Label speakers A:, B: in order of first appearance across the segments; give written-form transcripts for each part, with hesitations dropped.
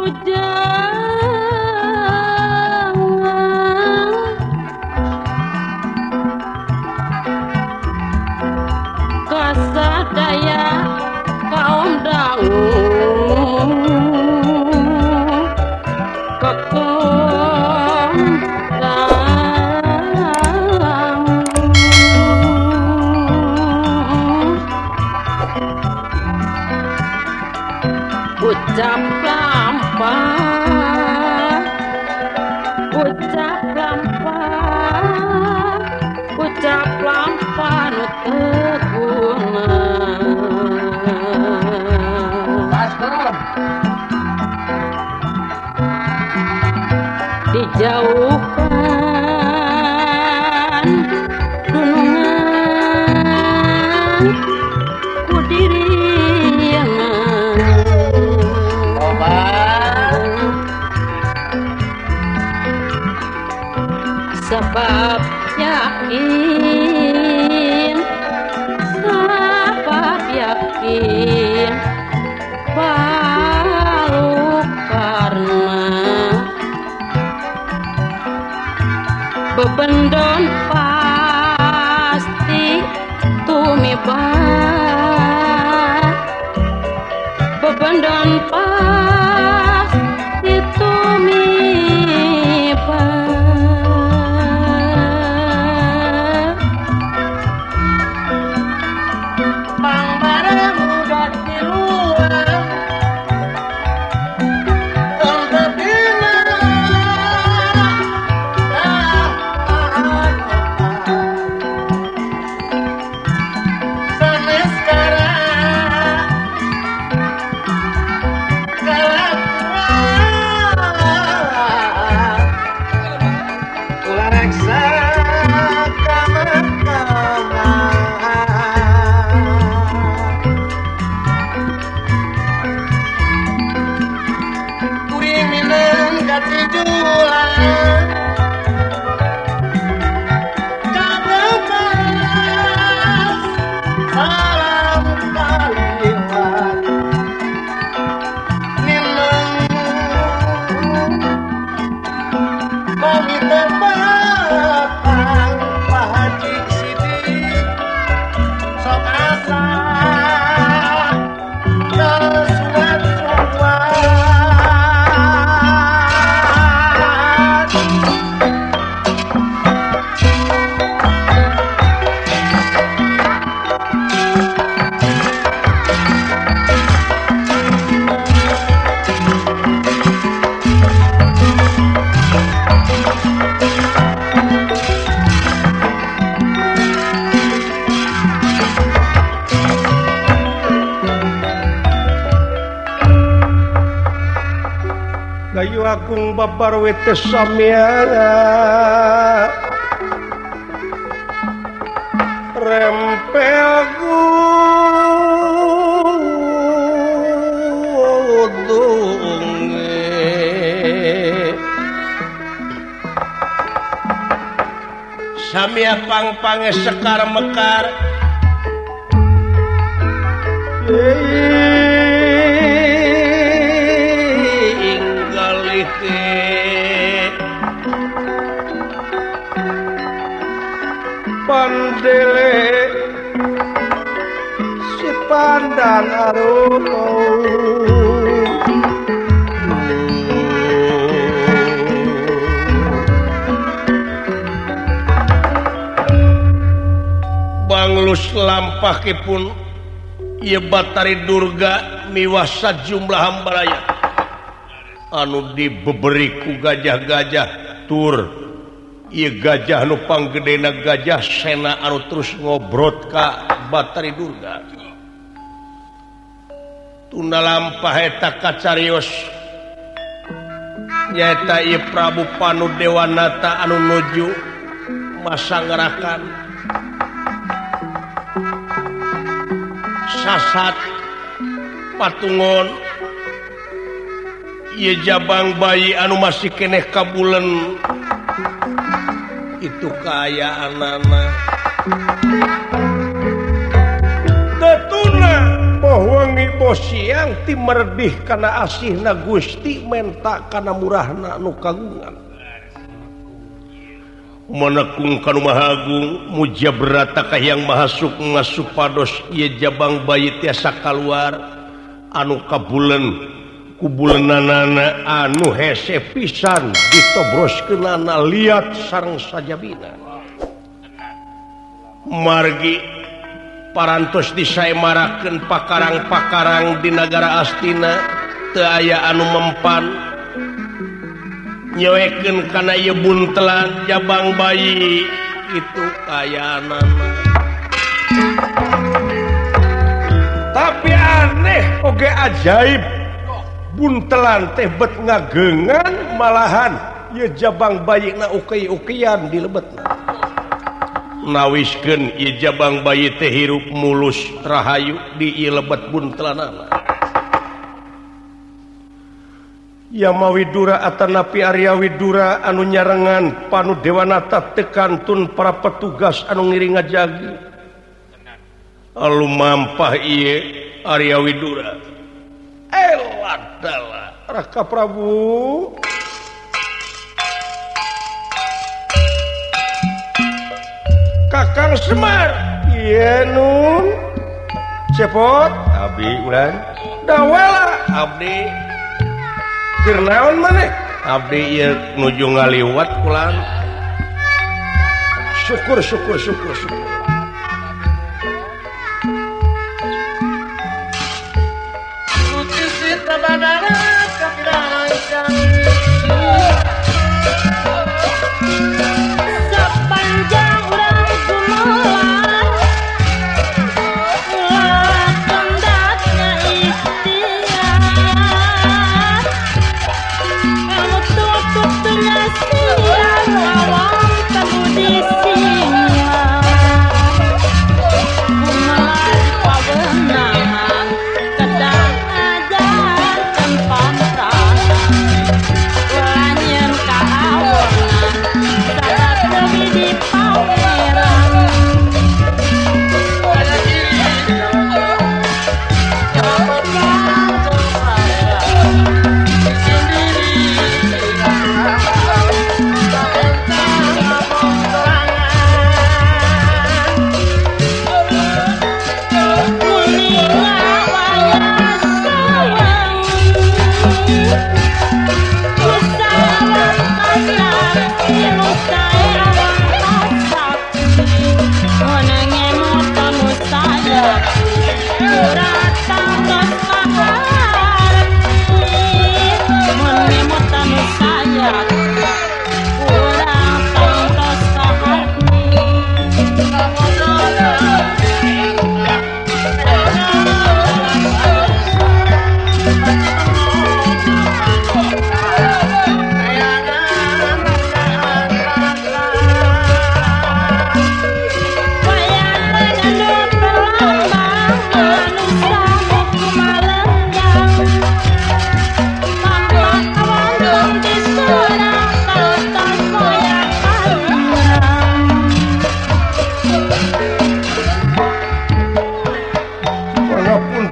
A: Wilujeng kasadaya kaum dangu ucap lampah, ucap lampah, ucap lampah nu teu guna. Dijauhkan dunungan ku diri yang sebab yakin, sebab yakin baluk karena bebendon pasti tumiba, bebendon pasti tumiba.
B: Gayu agung babar wete samyana rempel gudunge samya pang-pange sekar mekar pandele si pandan arum banglus lampahipun ieu Batari Durga miwah sajumlah hambaraya anu dibeberi ku gajah-gajah tur ieu gajah nu panggedena gajah sena anu terus ngobrot ka Batari Durga. Tunda lampah eta kacarios nyaeta ieu Prabu Panu Dewanata anu nuju masangarakan sasat patungon ieu jabang bayi anu masih keneh kabulen itu kaayaanana tetuna boh wengi boh Bimo siang ti meredih kana asihna Gusti menta kana murahna nu kagungan. Menekung kanu Maha Agung muja brata ka Hyang Maha Sukma supados ieu jabang bayi tiasa kaluar anu kabulen kubulenanana anu hese pisan ditobroskeunana liat sareng sajabina. Margi parantos disaemarakeun pakarang-pakarang di nagara Astina teu aya anu mempan nyoekeun kana ieu buntelan jabang bayi itu kayaanana. Tapi aneh oge ajaib buntelan teh bet ngagengan malahan ieu jabang bayi na ukei-ukeian di lebetna. Nawiskeun ieu jabang bayi teh hirup mulus rahayu di ieu lebet buntelanana. Yama Widura atanapi Arya Widura anu nyarengan panu Dewanata tekantun para petugas anu ngiring ngajagi. Lumampah ieu Arya Widura. Eladala Raka Prabu. Kakang Semar. Ieu nun. Cepot abdi ulan. Dawala abdi. Keur naon maneh? Abdi ieu nuju ngaliwat kulan. Syukur syukur syukur syukur.
A: Sepanjang urang gumelar ulah tendaknya ikhtiar anu tutup terasian awang temu di sinyal gumelar pawenangan kedang ajarkan pamrahan ulah nyeun kaawonan sabab leuwih di pameran.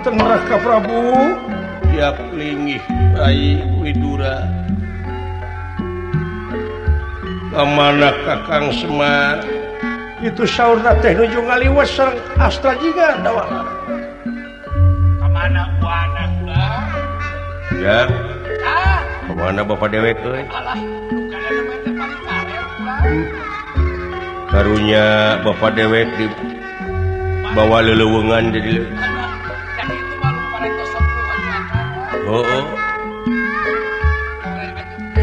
B: Raka Prabu tiap linggih Rai Widura kamana Kakang Semar itu saurna teh nuju ngaliwat sareng Astra jiga dawala
C: kamana wana kula
B: ya kamana bapak dewek euy
C: alah nu paling karer kula
B: karunya bapak dewek di bawa leleuweungan jadi oh, oh.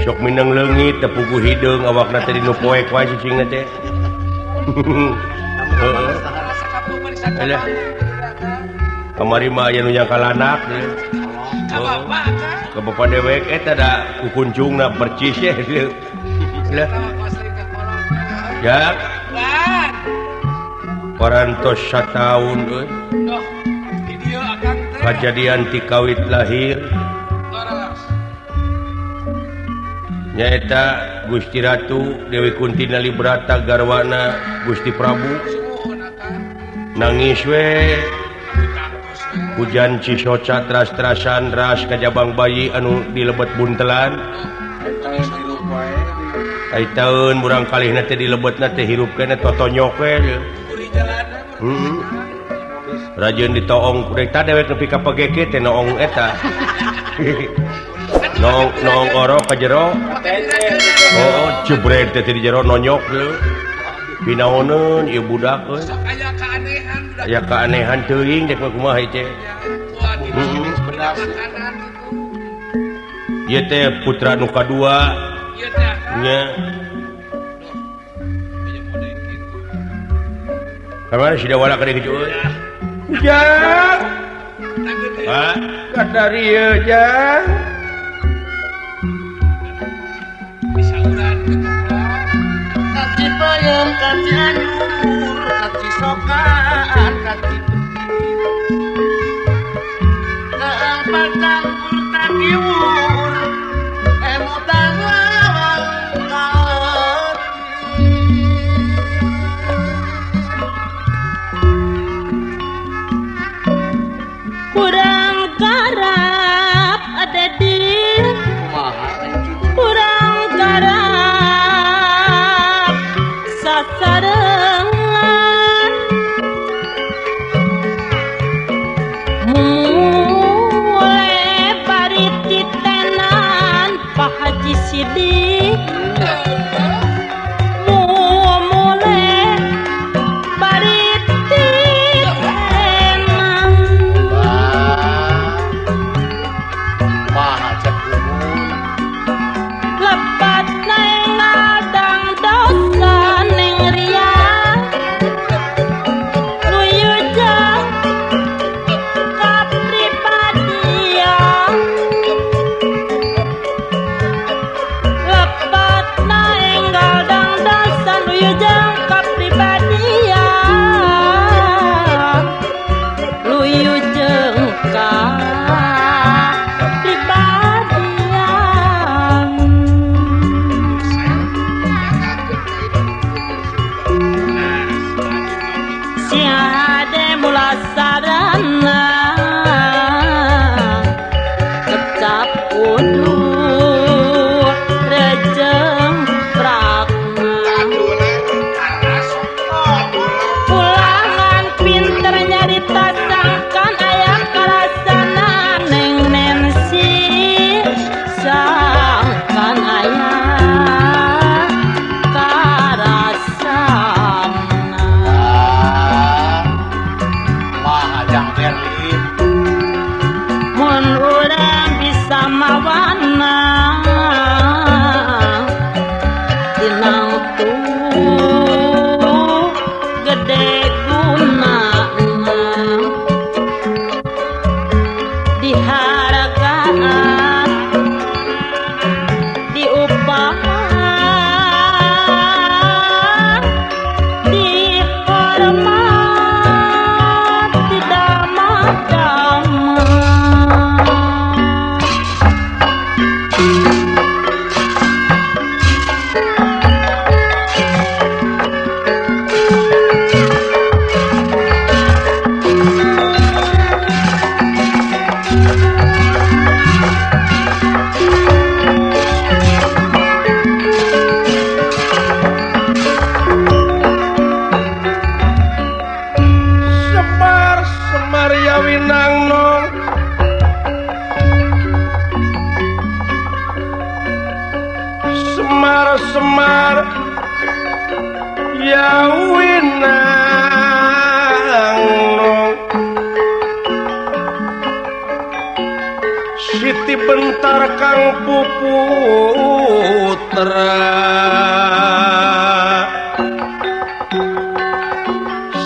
B: Sok minang leungit teu puguh hideung awakna teh dinu poek wae cicingna teh. Heeh. Alah. Kamari mah aya nu nyangkalanak teh.
C: Ka bapak ka?
B: Ka bapak dewek eta da kukuncungna percis ye. Lah. Ya. Parantos sataun euy. Kajadian ti kawit lahir nyaeta Gusti Ratu Dewi Kunti Nalibrata garwana Gusti Prabu nangis we Hujan cisoca teras-terasan ras ka jabang bayi anu dilebet buntelan. Ai taun murang kalihna teh dilebetna teh hirup keneh totonyok we. Heeh. Rajeun ditoong kudu eta dewek nepi ka pageke teh noong eta. Noong noong orok ka jero. Oh, jebret teh di jero nonyok leu. Pinaoneun ieu budak euy.
C: Aya keanehan budak.
B: Aya keanehan teuing dek mah kumaha ieu teh. Ieu teh putra nu kadua.
C: Ieu teh.
B: Nya. Kamari si Dawala ka dieu euy. Jang. Ha, kadarieu jang.
C: Disauran kitu.
A: Kaci payung, kaci anjur, kaci sokaan, kaci keempat campur takiwur, emutan lawang kati.
D: Kurang garap ada di kurang garap sasarengan mulai bari titenan Pak Haji Sidik mulai bari titenan lepat neng ngadang dosa neng ria nuyu jang kapribadian lepat neng ngadang dosa nuyu jang kapribadian nuyu jeng kapribadian. Siade mula sarana kecap kudu rejeng prakna pulangan pinter nyarita sangkan aya karasana neng Nancy sangkan aya karasana. Mun urang bisa mawana tinang tuh gede gunana dihargaan diupahan dihormat tidak madama.
B: Semar Semar ya Winangnong Semar Semar ya Winangnong Siti Bentar Kang Puputra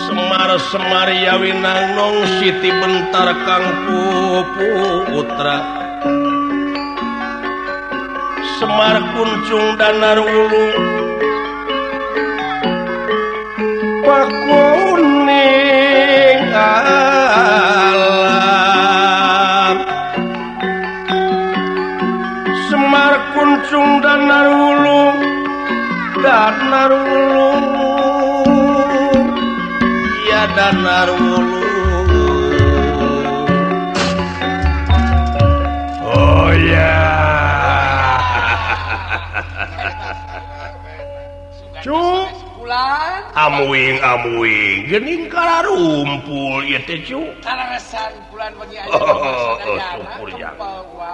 B: Semar Semar ya Winangnong Siti Bentar Kang Puputra Semar Kuncung Danar Wulu Pakuning alam Semar Kuncung Danar Wulu Danar Wulu ya Danar Wulu. Amuing amuing geuning kararumpul ieu teh cu.
C: Kalaresan bulan wengi aya sadayana kempel wa.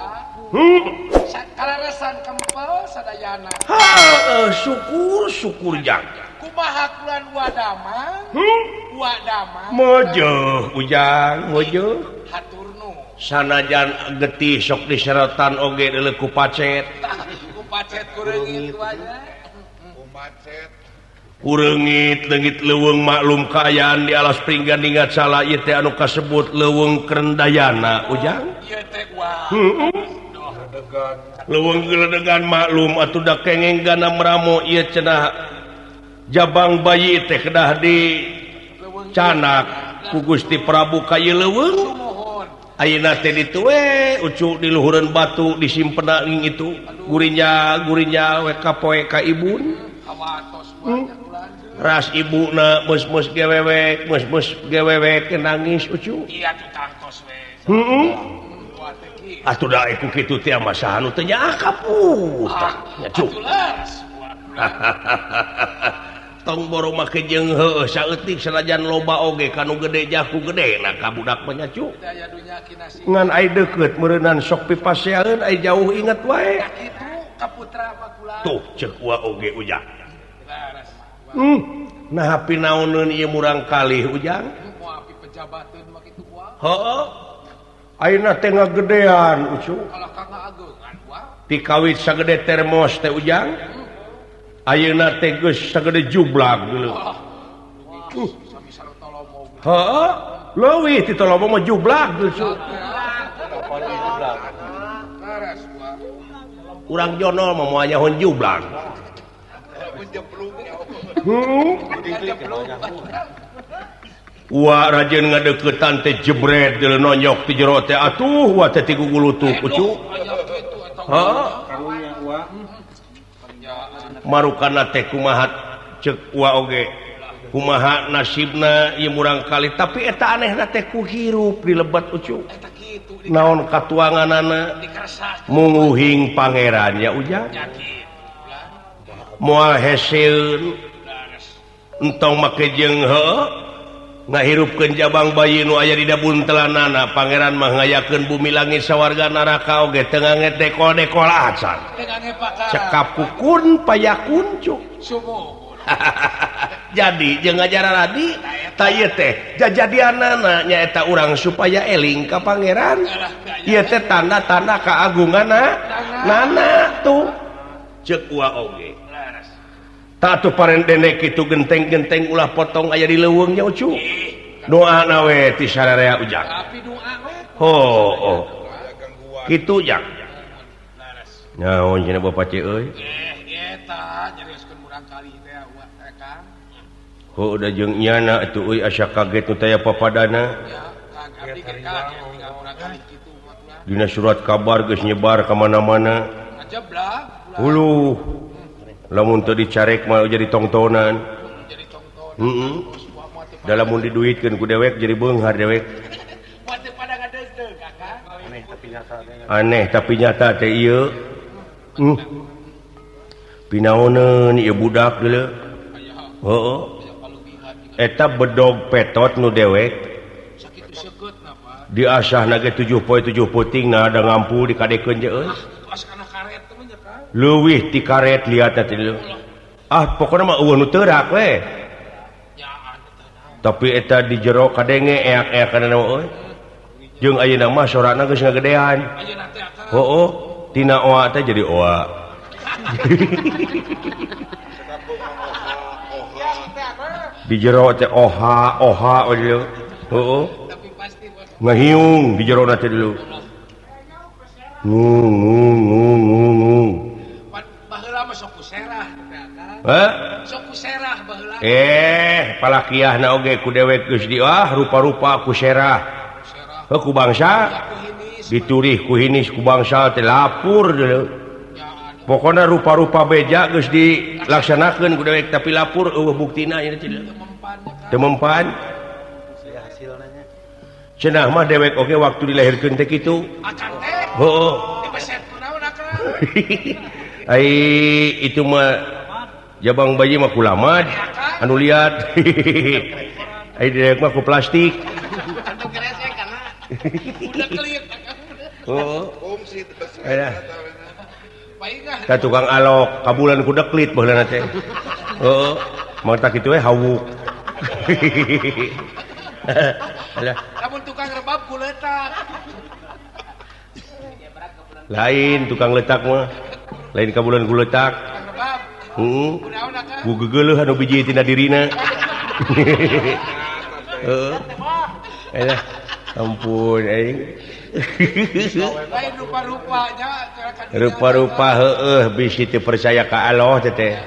C: Kalaresan kempel sadayana.
B: Heeh, syukur syukur jang.
C: Kumaha kulan wadamang? Wadamang.
B: Mojeuh ujang, mojeuh.
C: Hatur nuhun.
B: Sanajan getih sok diserotan oge deuleu ku pacet.
C: Ku pacet kureungit wanya. Ku macet.
B: Kureungit leungit leuweung maklum kaayaan di alas pringgan ningat salah ieu teh anu kasebut leuweung Krendayana ujang.
C: Ieu teh wah.
B: Heeh. Leuweung geledegan maklum atuh da kengeng gana meramo ieu cenah jabang bayi teh kedah di canak ku Gusti Prabu ka ieu leuweung. Ayeuna teh ditu we ucu di luhureun batu disimpena ing itu gurinya gurinya we kapoe ka ibun. Ras ibuna mus-mus gewewek mus-mus gewewek nangis ucu.
C: Iya tuh tangtos we.
B: Heeh. Atuh da ku kitu teh mah saha nu teh nyaah kaput. Nya cu. Tong boro make jeung heueuh saeutik sanajan loba oge kanu gede jah ku gede na ka budak mah nya cu. Ngan ai deukeut meureunan sok pipaseaeun ai jauh inget wae.
C: Kitu ka putra mah kula.
B: Tuh ceuk wa oge ujang. Nah pinaoneun ieu murang kalih ujang.
C: Moal pipejabateun mah kitu wa.
B: Heeh. Ayeuna teh ngagedean ucu.
C: Kalah ka ngaageungan wa.
B: Ti kawit sagede termos teh ujang. Ayeuna teh geus sagede jublag geuleuh. Heeh, leuwih ti tolomo mah jublag geus. Urang jonol mah moal nyaho jublag. Wa rajeun ngadeuketan teh jebret deuleu nonyok ti jero teh atuh wa teh tigugulutuk ucu. Heeh. Marukana teh kumaha ceuk wa oge kumaha nasibna ieu murang kali tapi eta anehna teh ku hirup di lebat ucu. Naon katuanganana munguhing pangeran ya ujang. Moal heseun entong make jeung heuh ngahirupkeun jabang bayi nu aya di dabuntelanana pangeran mah ngayakeun bumi langit sawarga neraka oge teu ngange dekol-dekol acan cekap kukun payakun cuk jadi jeung ngajaran adi ta ieu teh jajadianana nyaeta urang supaya eling ka pangeran ieu teh tanda-tanda kaagunganna nana tuh ceuk wa oge tatu parendene kitu genteng-genteng ulah potong aya di leuweung nya ucu. Doa we ti sararea ujang. Oh, oh. Kitu jang. Naon cenah Bapak Ce euy?
C: Eta nyarioskeun murang kali teh wa Kang.
B: Heuh da jeung nyana atuh euy asa kaget nu taya papadana. Dina surat kabar geus nyebar ka mana-mana. Huluh. Lamun teu dicarek mah jadi tongtonan. Heeh. Da lamun diduitkeun ku dewek jadi beunghar dewek. Aneh tapi nyata teh ieu. Pinaoneun ieu budak deuleu. Heeh. Eta bedog petot nu dewek. Diasahna ge 7 poe 7 peuting nah ada ngampu dikadekeun je euy. Leuwih ti karet lihat teh ah pokona mah eueuh nu teurak we tapi eta di jero kadenge eak-eak kana euy jeung ayeuna mah sorana geus ngagedean heueuh tina oa teh jadi oa di jero teh oha oha heueuh ngahiung di jero teh dulu ngung ngung ngung ngung palakiahna oge ku dewek geus di ah rupa-rupa ku serah heuh ku bangsa diturih ku hinis ku bangsa teh lapur deuleu pokona rupa-rupa beja geus dilaksanakeun ku dewek tapi lapur eueuh buktina ieu teh teu mempan cenah mah dewek oge waktu dilahirkeun teh kitu heueuh ai itu mah jabang bayi mah kulamad. Anu liat. Ai dewek mah ku plastik. Oh. Ka tukang alok kabulan ku deklit baheulana teh. Heeh. Mangta kitu we hawuk. Alah.
C: Lamun tukang rebab ku leutak.
B: Lain tukang letak mah. Lain kabulan ku leutak. Heeh. Ku gegeuleuh anu biji tina dirina. Heeh. Alah. Ampun aing.
C: Lain rupa-rupanya
B: rupa-rupa heueuh bisi teu percaya ka Allah teh.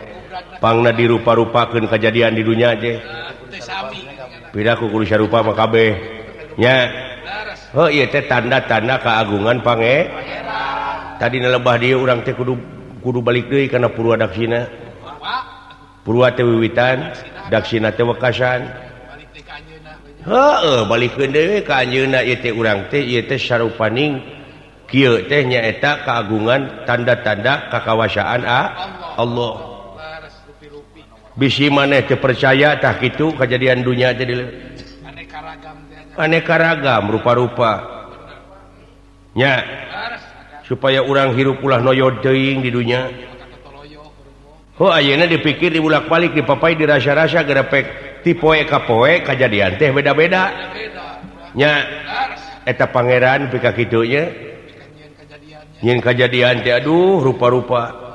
B: Pangna dirupa-rupakeun kajadian di dunya teh. Piraku kudu sarupa mah kabeh. Nya. Heuh ieu teh tanda-tanda keagungan pange. Tadi lebah dieu urang teh kudu balik deui kana Purwa Daksina. Purwa teh wiwitan, Daksina teh wekasan. Heeh, balikeun deui ka anjeunna ieu teh urang teh ieu teh sarupaning kieu teh nyaeta keagungan tanda-tanda kakawasaan Allah. Bisi maneh teu percaya tah kitu kajadian dunya teh aneka ragam rupa-rupa. Nya supaya urang hirup ulah noyod teuing di dunya. Heuh ayeuna dipikir dibulak-balik dipapai dirasa-rasa gerepek ti poe ka poe kajadian teh beda-beda. Nya eta pangeran pika kitu nya. Nyeun kajadian teh aduh rupa-rupa.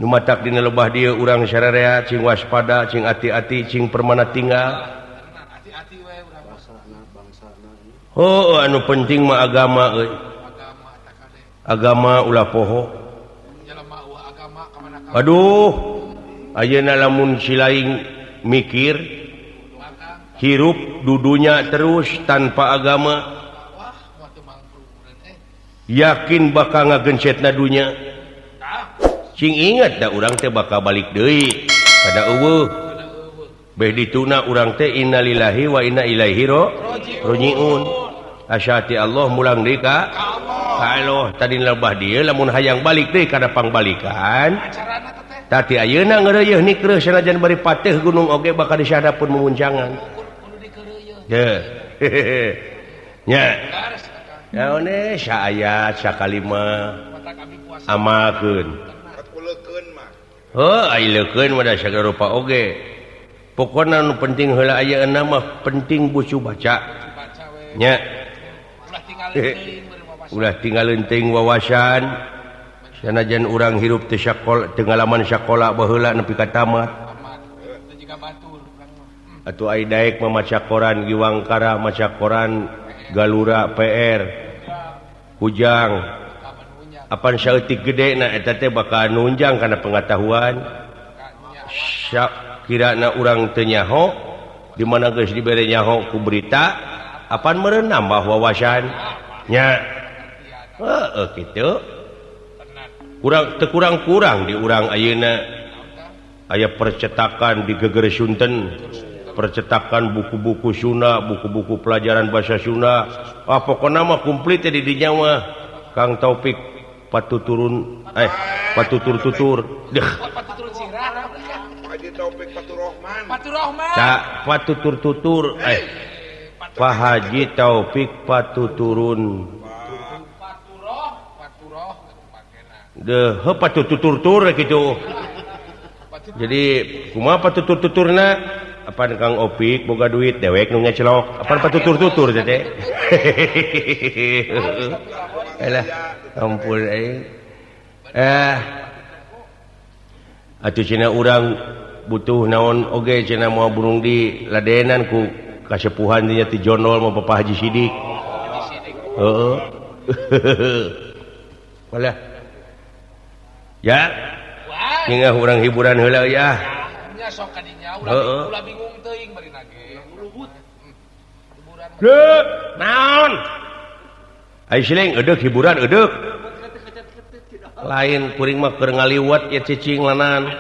B: Nu matak dina lebah dieu urang sararea cing waspada, cing ati-ati, cing permana tinggal. Oh, anu penting mah agama euy. Agama ulah poho. Aduh, ayeuna lamun silaing mikir hirup dudunya terus tanpa agama, yakin bakal ngagencetna dunya. Cing ingat da urang teh bakal balik deui kada eueuh. Beh dituna urang teh innalillahi wa inna ilaihi rajiun. Asyati Allah mulang deui ka Allah. Tadi lebah dieu lamun hayang balik deui kana pangbalikan. Tati ayeuna ngeureuyeun nikreuh sanajan bari pateuh gunung oge bakal disahadapun mumuncangan. Ye. Nya. Naon eh saayat sakalima amalkeun. Heuh ai leukeun mah da sagala rupa oge. Pokona nu penting heula ayeuna mah penting bucu baca. Nya. Ulah tinggalin teuing wawasan. Sanajan urang hirup teu sakola teu ngalaman sakola baheula nepi ka tamat. Atuh ai daek mah maca koran Giwangkara, maca koran Galura PR. Kujang. Apan saeutik gede na eta teh bakal nunjang kana pengetahuan. Kirana urang teu nyaho di mana geus dibere nyaho ku berita apan meureun nambah wawasan. Nya. Heueuh kitu. Kurang teu kurang-kurang di urang ayeuna aya percetakan di Geger Sunten, percetakan buku-buku Sunda, buku-buku pelajaran bahasa Sunda. Ah pokona mah komplit di dinya mah. Kang Taufik patuturun patutur-tutur. Deh. Tak patutur-tutur Pak Haji Taufik patuturun. Deh, patutur-tutur gitu. Jadi kumaha patutur-tuturna? Apan Kang Opik boga duit dewek nu ngecelok. Apan patutur-tutur teh teh. Alah, ampun aing. Atuh cenah urang butuh naon oge cenah moal burung di ladenan ku kasepuhan dinya ti Jonol mah Bapak Haji Sidik. Heeh. Walah. Ya. Ningah urang hiburan heula ya.
C: Nya sok ka dinya ulah bingung teuing bari nage. Hiburan.
B: Leuh, naon? Ai siling edeuk hiburan edeuk. Lain kuring mah keur ngaliwat ya cicing lanan.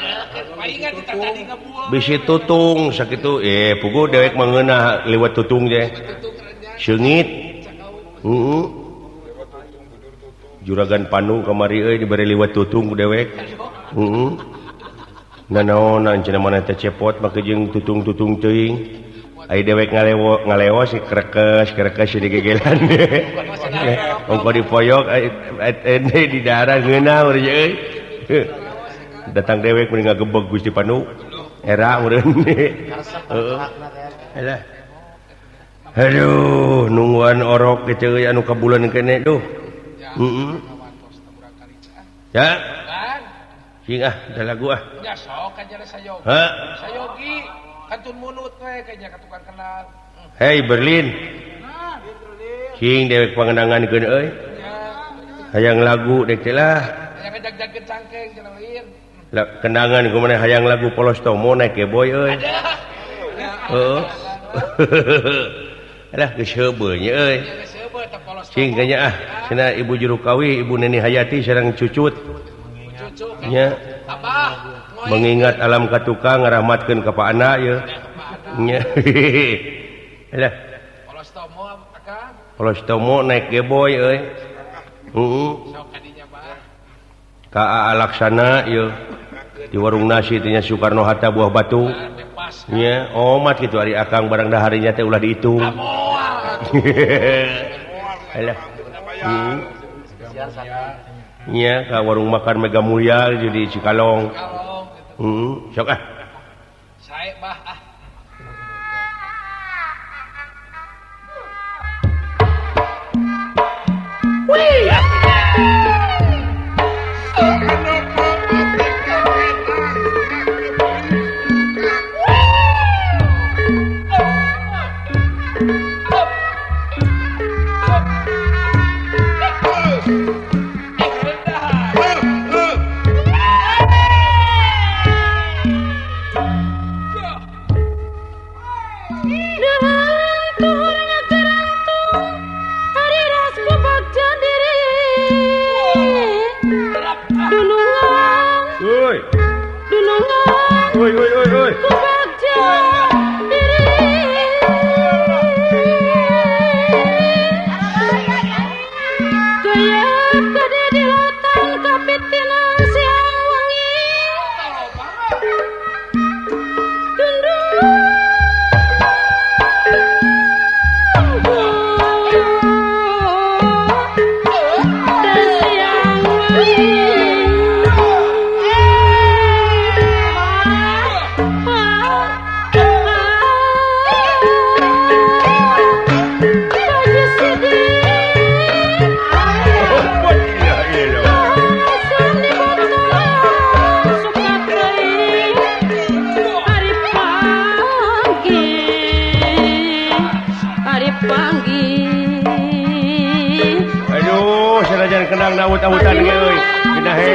B: Bisi tutung sakitu puguh dewek mah ngeunah liwat tutung teh. Seungit. Heeh. Juragan Panung kamari euy dibere liwat tutung ku dewek. Heeh. Nanaonan cenah maneh teh cepot make jeung tutung-tutung teuing. Ai dewek ngalewo ngalewo si krekes krekes di gegelan. Ongko dipoyok di daerah ngeunah urang euy. Datang dewek mending ngagebeg Gusti Panu. Era urang. Heeh. Alah. Aduh, nungguan orok kitu euy anu kabulan kene duh. Heeh. Ya. Cing ah, da lagu ah.
C: Nya sok aja sayogi. Sayogi kantun munut we kayaknya ka tukang kenal.
B: Hei Berlin. Cing dewek pangenangankeun euy. Hayang lagu dek teh lah.
C: Hayang ngajag-jagkeun cangkeng cenah lain.
B: Kenangan kumaha hayang lagu Polos Tomo naik ke boy euy. Heeh. Alah geus heubeul nya euy. Cing kayaknya ah, cenah Ibu Jurukawi, Ibu Neni Hayati sareng cucut. Nya. Mengingat alam katukang ngarahmatkeun ka Pak Anak ye. Nya. Alah.
C: Polos Tomo akang.
B: Polos Tomo naik geboy euy. Heeh. Ka Aa Laksana ye. Di warung nasi teh nya Soekarno Hatta Buah Batu. Nya, omat kitu ari akang barang daharinya teh ulah dihitung. Alah. Nya ka warung makan Mega Mulia di Cikalong. Heeh, sok ah.
C: Sae bah ah.
A: Wih.
B: Oi oi oi oi. Aduh, sanajan kenang awut-awutan ge euy. Geunah he.